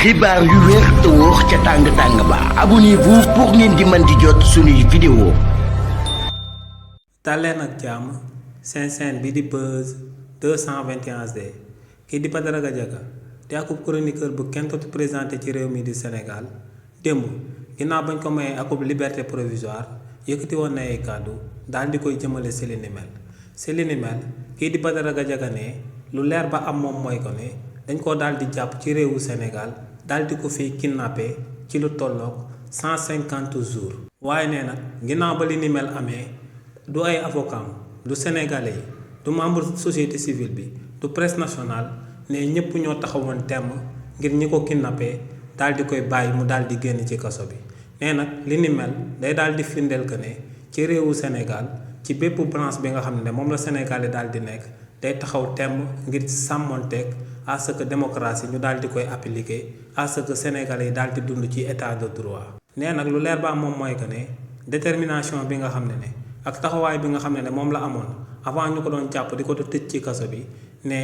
xibaar yu wér te wóor ca tàng ba abonnez-vous pour ngeen di mën di jot suñuy vidéo. tàlleen ak jàmm seen bi di Buzz 221 HD kii di Badara Gadiaga di akub chroniqueur bu kenn dootu présenté ci réew mi di Sénégal démb ginnaaw bañ ko mayee akub liberté provisoire yëkkati woon na ay kàddu daal di koy jëmale si li ni mel kii di Badara Gadiaga ne lu leer ba am moom mooy ko ne dañ ko daal di jàpp ci réewu Sénégal daal di ko fiy kidnappé ci lu tolloog 150 jours waaye nee nag ginnaaw ba li ni mel amee du ay avocat du sénégalais yi du membre société civile bi du presse nationale ne ñëpp ñoo taxawoon temm ngir ñi ko kidnappé daal di koy bàyyi mu daal di génn ci kaso bi nee nag li ni mel day daal di firndeel que ne ci réewu Sénégal ci bépp branche bi nga xam ne moom la sénégalais daal di nekk day taxaw temm ngir sàmmonteeg à ce que démocratie ñu daal di koy appliquer à ce que sénégalais yi daal di dund ci état de droit. nee nag lu leer ba moom mooy que ne détermination bi nga xam ne ak taxawaay bi nga xam ne moom la amoon avant ñu ko doon jàpp di ko tëj ci kaso bi ne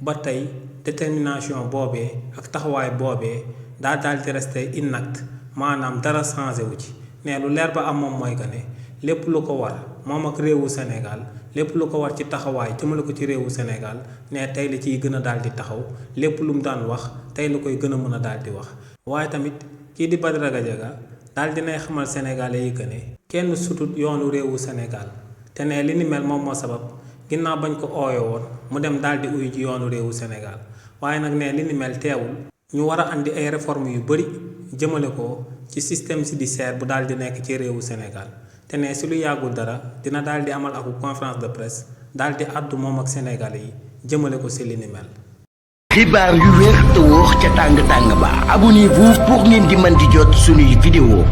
ba tey détermination boobee ak taxawaay boobee daal di resté intact maanaam dara changé wu ci ne lu leer ba am moom mooy que ne lépp lu ko war moom ak réewu Sénégal lépp lu ko war ci taxawaay jëmale ko ci réewu Sénégal ne tey la ciy gën a daal di taxaw lépp lu mu daan wax tey la koy gën a mën a daal di wax. waaye tamit kii di Badara Gadiaga daal dinay xamal sénégalais yi que ne kenn sutut yoonu réewu Sénégal te ne li ni mel moom moo sabab ginnaaw bañ ko ooyo woon mu dem daal di uyu ci yoonu réewu Sénégal waaye nag ne li ni mel teewul ñu war a andi ay réformes yu bëri jëmale ko ci système judiciaire bu daal di nekk ci réewu Sénégal te ne si lu yàggul dara dina daal di amal ak conférence de presse daal di àddu moom ak sénégalais yi jëmale ko si li ni mel. xibaar yu wér te wóor ca tàng ba abonnez-vous pour ngeen di mën di jot suñuy vidéo.